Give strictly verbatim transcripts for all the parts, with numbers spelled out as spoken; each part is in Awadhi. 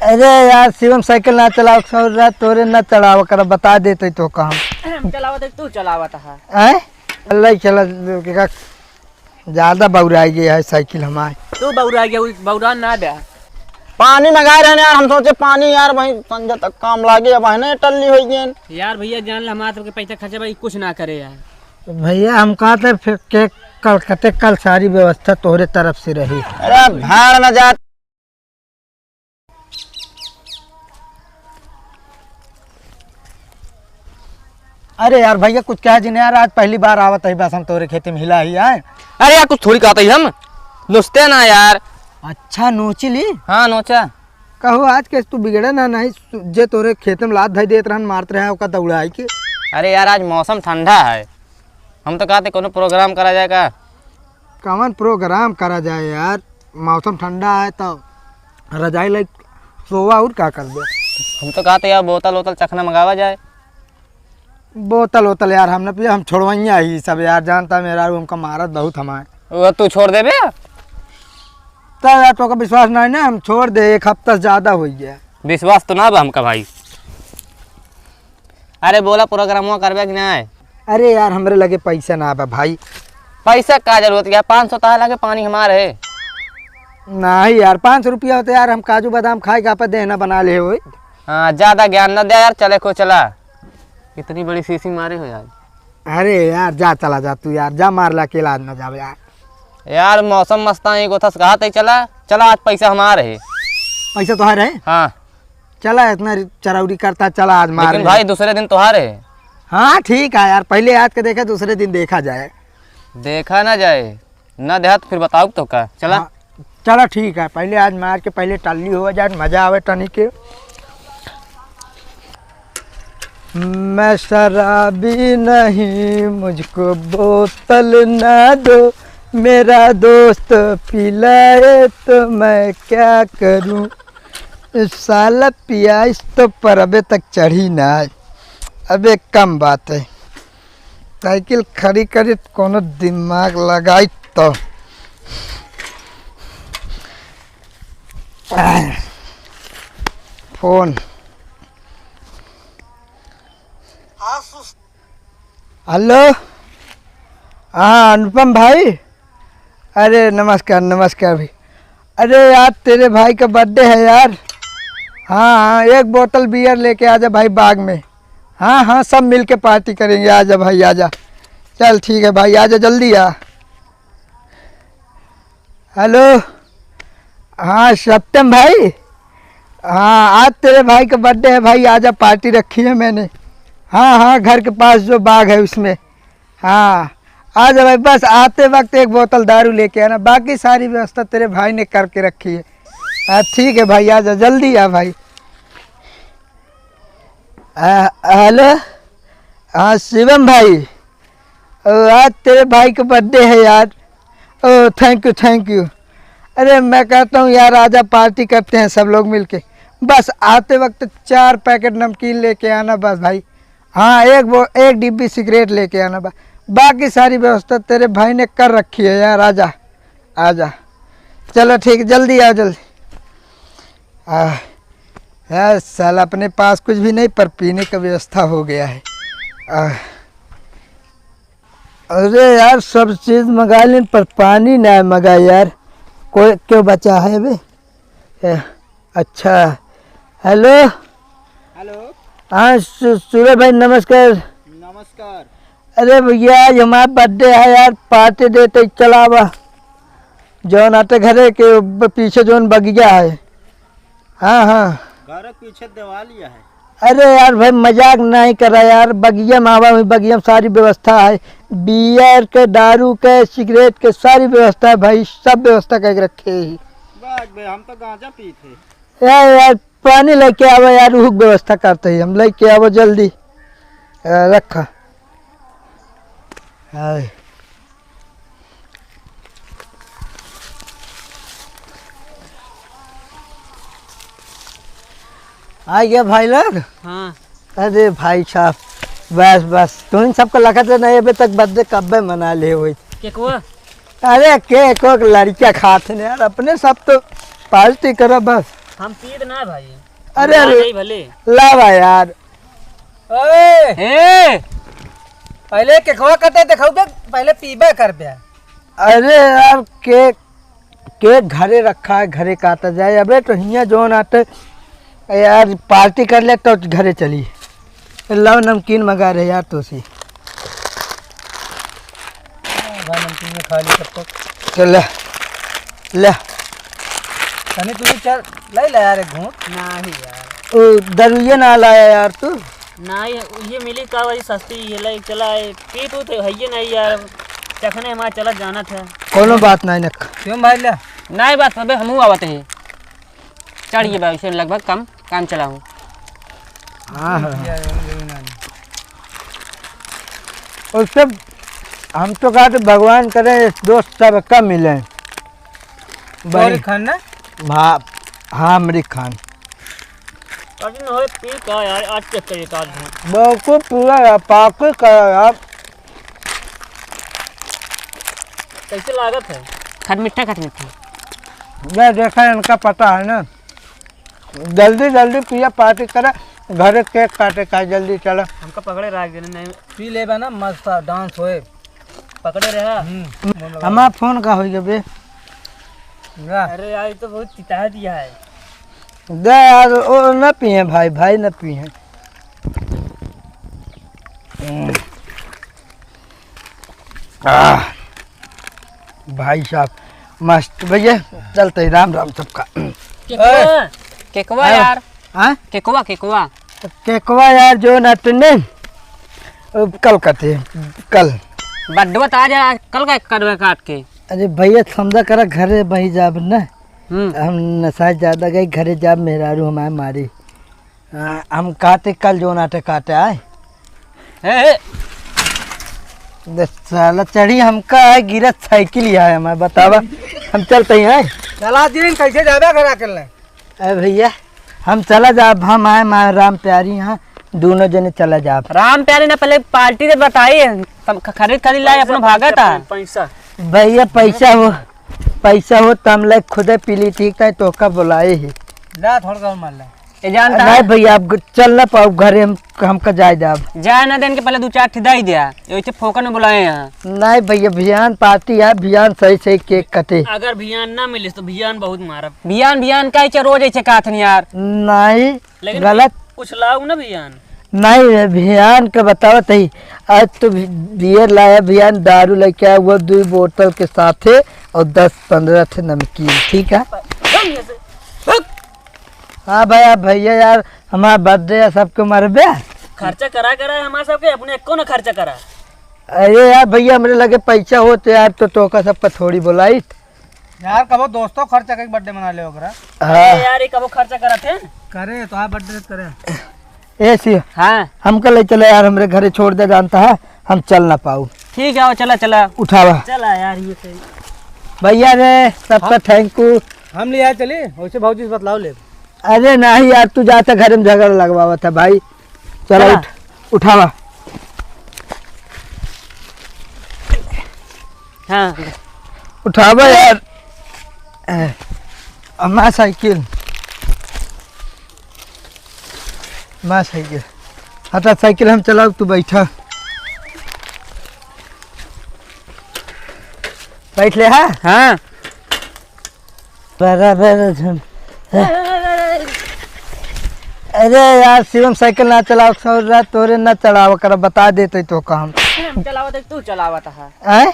अरे यार शिवम, साइकिल ना चलाओ, सौर रात तोरे ना चढ़ावा कर, बता देते तो कहा। हम चलावत है, तू चलावत है। आए? अल्लाह ही चला, का ज्यादा बौराई गया है साइकिल हमार। तू बौरा गया, उ बौरा ना दे। पानी मंगाए रहने यार, हम सोचे पानी यार वहीं संझा तक काम लागे, अब है ना टल्ली हो गए। यार भैया जान ले, हमारे सबके पैसा खर्चा भाई कुछ ना करे यार। भैया हम कहते फिर के कल कते कल सारी व्यवस्था तोहरे तरफ से रही। अरे भाड़ में जा। अरे यार भैया कुछ कह जिन यार, आज पहली बार आवत है बस हम तोरे खेते में हिला ही आए। अरे यार कुछ थोड़ी कहते ही हम, नोचते ना यार। अच्छा नोची ली? हाँ नोचा। कहो आज के तू बिगड़े ना, नहीं सु-, जे तोरे खेते में लात धई देत रहन, मारत रहे ओका दौड़ाई के। अरे यार आज मौसम ठंडा है, हम तो कहते कोनो प्रोग्राम करा जाए का? कवन प्रोग्राम करा जाए यार, मौसम ठंडा है तो रजाई लाइक सोवा और का करबे। हम तो कहते यार बोतल वोतल चखना मंगावा जाए। बोतल वोतल यार हम न पिए, हम छोड़वैया ही सब यार, जानता मेरा हमका मारत बहुत हमारे। वो तू छोड़ देबे? तब यार तोका विश्वास नहीं ना, हम छोड़ दे, एक हफ्ता से ज्यादा हो गया। विश्वास तो ना बा हमका भाई। अरे बोला प्रोग्रामवा करबे कि ना? अरे यार हमरे लगे पैसा ना बा भाई। पैसा का जरूरत है, पाँच सौ तोहरे लगे पानी हमार है। नहीं यार, पाँच सौ रुपया होते यार, हम काजू बादाम खाए का आपा देना बना ले होई। हाँ ज्यादा ज्ञान ना दे यार, चले को चला। इतनी बड़ी सीसी मारे हो यार। अरे यार जा चला जा तू यार, जा मार ला के इलाज ना जावे यार। यार मौसम मस्ता है, गोथस कहा तई चला, चला आज पैसा हमार है। पैसा तोहार है? हाँ। चला इतना चरौरी करता, चला आज मार लेकिन ले। भाई दूसरे दिन तोहार है। हाँ ठीक है यार, पहले आज के देखे, दूसरे दिन देखा जाए। देखा ना जाए, ना देहा तो फिर बताओ तो का। चला। हाँ, चला ठीक है, पहले आज मार के पहले टल्ली हो जाए, मजा आवे टनी के। मैं शराबी नहीं, मुझको बोतल ना दो, मेरा दोस्त पिलाए तो मैं क्या करूं। साला पियास तो परबे तक चढ़ी ना। अब एक कम बात है, साइकिल खड़ी करी त कोनो दिमाग लगाई तो। फोन। हेलो। हाँ अनुपम भाई। अरे नमस्कार नमस्कार भाई। अरे यार तेरे भाई का बर्थडे है यार। हाँ हाँ, एक बोतल बियर लेके आजा भाई बाग में। हाँ हाँ, सब मिल के पार्टी करेंगे, आजा भाई आजा। चल ठीक है भाई, आजा जल्दी आ। हेलो। हाँ सत्यम भाई। हाँ आज तेरे भाई का बर्थडे है भाई, आजा, पार्टी रखी है मैंने। हाँ हाँ, घर के पास जो बाग है उसमें। हाँ आजा भाई, बस आते वक्त एक बोतल दारू लेके आना, बाकी सारी व्यवस्था तेरे भाई ने करके रखी है। हाँ ठीक है भाई, आजा जल्दी आ भाई। आ, हेलो। हाँ शिवम भाई, ओ, आज तेरे भाई का बर्थडे है यार। ओ थैंक यू थैंक यू। अरे मैं कहता हूँ यार, आजा पार्टी करते हैं सब लोग मिलके। बस आते वक्त चार पैकेट नमकीन लेके आना बस भाई। हाँ एक वो एक डिब्बी सिगरेट लेके आना बस, बाकी सारी व्यवस्था तेरे भाई ने कर रखी है यार। आजा आजा। चलो ठीक, जल्दी आओ जल्दी। आ, यार साला अपने पास कुछ भी नहीं पर पीने का व्यवस्था हो गया है। आ, अरे यार सब चीज मंगा लेन पर पानी ना मंगा यार। कोई क्यों बचा है बे? ए, अच्छा। हेलो। हेलो। हाँ सु- सूरज भाई नमस्कार। नमस्कार। अरे भैया आज हमारा बर्थडे है यार, पार्टी देते चलावा। जौन आते घरे के ब- पीछे जौन बगिया है। हाँ हाँ। घर के पीछे दिवालिया है। अरे यार भाई मजाक नहीं करा यार, बगिया में आवा हुई, बगिया में सारी व्यवस्था है, बियर के, दारू के, सिगरेट के, सारी व्यवस्था है भाई, सब व्यवस्था करके रखे ही। बाग बे, हम तो गांजा पीते। यार यार पानी लेके आवा यार, उहुक व्यवस्था करते ही हम, लेके आवा जल्दी। अ, रखा। हाय। आ गया भाई लोग। हाँ। अरे भाई साहब, बस बस, तुम सबको लगत नहीं अबे तक बर्थडे कब्बे मना ले हुई। के को? अरे, केक ओक लड़किया खात हैं यार, अपने सब तो पार्टी करो बस। हम पीत ना भाई। अरे, हम अरे, नहीं भले। लावा यार। ओए! ए! पहले केकवा कटे देखाऊ बे, पहले पीबे कर बे। अरे यार, केक, केक घरे रखा है, घरे काटा जाए। अबे तो हियाँ जौन आटे, यार, पार्टी कर ले तो घरे चली। लाओ, नमकीन मंगा रहे यार, तोसी। हाँ, भाई, नमकीन में खा ली तब तक। चल, ले, ले। तनी तू भी चल, ले ले यार, एक घूंट। नाही यार। ओ, दरुइये ना लाया यार तू। नाही, ये मिली का वाली सस्ती, ये ले चला, ये पी तू थे, हइये नाही यार, चखने हमारे चलत जाना था। कोनो बात नाही नख। क्यों भाई ले? नाही बात, अबे हमहू आवत है। चढ़ गए बा, वैसे लगभग कम काम चला हूँ। हाँ, हाँ। उससे हम तो कहते भगवान करे दोस्त सब कम मिले। गौरी खान ना? हाँ, हाँ, अमरीक खान। अरे न होए, पी का यार, आज के करिए काज है। बेवकूफ पूरा यार, पागल का यार। कैसे लागत है? खट मीठा, खट मीठा। ये देखा, इनका पता है ना, जल्दी जल्दी पिया, पार्टी करा, घरे केक काटे का, जल्दी चला। हमका पकड़े रह गए नहीं। पी लेबा ना, मस्त डांस होए। पकड़े रहा। हम्म, मन लगा। हमार फोन का होई गबे? ना। अरे यार, ये तो बहुत चिता दिया है। दे यार, ओ न पिए भाई, भाई न पिए। हम्म। आह, भाई साहब, मस्त भैया, चलते ही राम राम सबका। केकवा, केकवा हाँ? यार। हाँ? केकवा, केकवा। केकवा यार, जो ना तुमने, ओ, कल कटे, कल। बड्डवा तो आज आ, कल का करवे काट के। अरे भैया, समझा करा, घरे बही जाब न। हम्म। हम नशा ज्यादा गई, घरे जाब, मेहरारू हमारे मारी। हाँ, हम काटे कल जो नाटे काटे आए। ए, ए। दे साला चढ़ी हमका है, गिरत साइकिल ही है हमारे, बतावा। हम चलते ही हैं। चला दिन कैसे जाबे घर अकेले? ए भैया, हम चला जाब, हम आए माँ राम प्यारी यहाँ, दोनों जने चला जाब। राम प्यारी ना, पहले पार्टी दे बताई, तब ख-, खरीद खरीद लाए, अपना भागा था। पैसा। भैया, पैसा हो, पैसा हो, तम ले खुदे पी ली, ठीक है, तो का बुलाए ही। ला, थोड़ा और मार ले। ए, जानता नहीं है? भैया, आप ग-, चल ना पाओ घरे, हम, हमका जाए जाब। जाए ना देन के पहले दो चार ठे दे ही दिया, ये इसे फोकट में बुलाए यहाँ। नहीं भैया, भियान पार्टी है, भियान सही सही केक कटे। अगर भियान ना मिलिस तो भियान बहुत मारब। भियान, भियान का इसे रोज इसे कहत नहीं यार। नहीं, लेकिन गलत। कुछ लाऊ ना भियान। नहीं रे, भियान के बतावत ही, आज तो भी-, बियर लाया भियान, दारू लेके आया हुआ दो बोतल के साथे और दस पन्द्रह ठे नमकीन, ठीक है? हाँ भाई, आप भैया यार, हमारा बर्थडे है, सबके मरबे। खर्चा करा करा हमारे सबके, अपने एको ना खर्चा करा। अरे यार भैया, हमरे लगे पैसा होत यार, तो तोका सबका थोड़ी बोलाइत। यार, कबो दोस्तों खर्चा करके बर्थडे मना ले ओकरा। हाँ। अरे यार, ये कबो खर्चा करत है? करे, तो हाँ, बर्थडे करे। ए सी, हाँ। हमका ले चले यार, हमरे घरे छोड़ दे, जानता है, हम चल ना पाऊ। ठीक है, चला, चला। उठावा। चला यार, ये सही। भैया रे, सबका हम thank you। हम ले आए चली, वैसे भौजी से बतलाओ ले। अरे नहीं यार, तू जाता घर में झगड़ा लगवावत है भाई। चला चला। उठ, उठावा। हाँ। उठावा यार। ए, अम्मा साइकिल। अम्मा साइकिल। हटा साइकिल हम चलाओ, तू बैठा। बैठ ले, हाँ? हाँ। बराबर झुम-, अरे यार, शिवम साइकिल ना चलाओ, सौर रात तोरे ना चलाओ कर, बता देते तो काम। हम चलावत है, तू चलावत है। आय?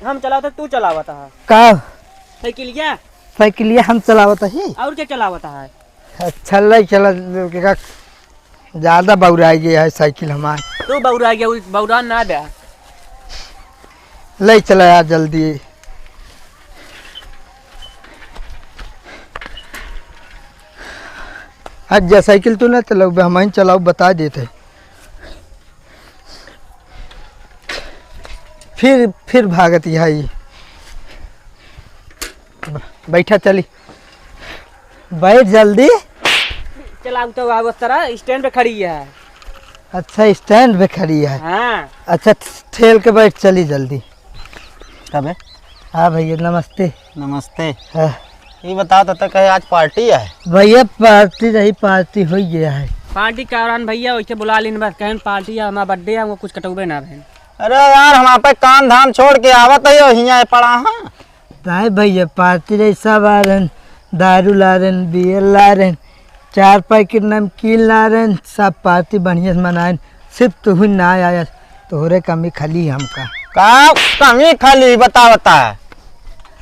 हम चलावत है, तू चलावत है। का? साइकिलिया। साइकिलिया हम चलावत ही। और क्या चलावत है? अच्छा, ले चला, का ज्यादा बौराई गया है साइकिल हमार। तू बौरा गया, उ बौरा ना दे। ले चला यार जल्दी। आज जा साइकिल तू ना चलाऊ, हम ही चलाऊ, बता देते। फिर, फिर भागत यहाँ ई। ब-, बैठा चली। बैठ जल्दी। चला, अब तो अब उस तरह stand पे खड़ी है। अच्छा, stand पे खड़ी है। हाँ। अच्छा, ठेल के बैठ चली जल्दी। कबे? हाँ भइया, नमस्ते। नमस्ते। हाँ। ई बताओ, तब तक कहे आज पार्टी है? भइया, पार्टी रही, पार्टी होइ गया है। पार्टी का औरान भइया, वैसे बुला लीन बस, कहन पार्टी है, हमारा बर्थडे है, हमको कुछ कटौबे ना रहन। अरे यार, हम आप काम धाम छोड़ के आवत है, हियाँ पड़ा हाँ। ताए भइया, पार्टी रही, सब आ रहन, दारू ला रहन, बियर ला रहन, चार पैकेट नमकीन ला रहन, सब पार्टी बढ़िया से मनाएन। सिर्फ तू ही ना आया, तोहरे कमी खली हमका। का कमी खली, बता, बता।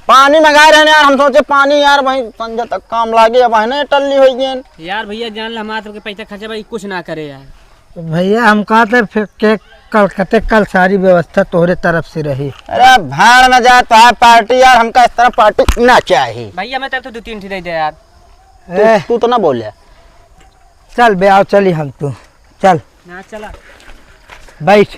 पानी मंगाए रहने यार, हम सोचे पानी यार वहीं संझा तक काम लागे, अब है ना टल्ली होइ गए। यार भइया, जान ले, हमारे सबके पैसा खर्चा भाई कुछ ना करे यार। तो भइया, हम कहा थे फिर के कल कते कल सारी व्यवस्था तोहरे तरफ से रही। अरे भाड़ में जा, तो है पार्टी यार, हमका इस तरह पार्टी ना चाहिए। भइया, मैं तरफ तो दो तीन ठी दे दे यार। ए, तू, तू तो ना बोले। चल बे, आओ चली हम तू, चल। ना चला। बैठ।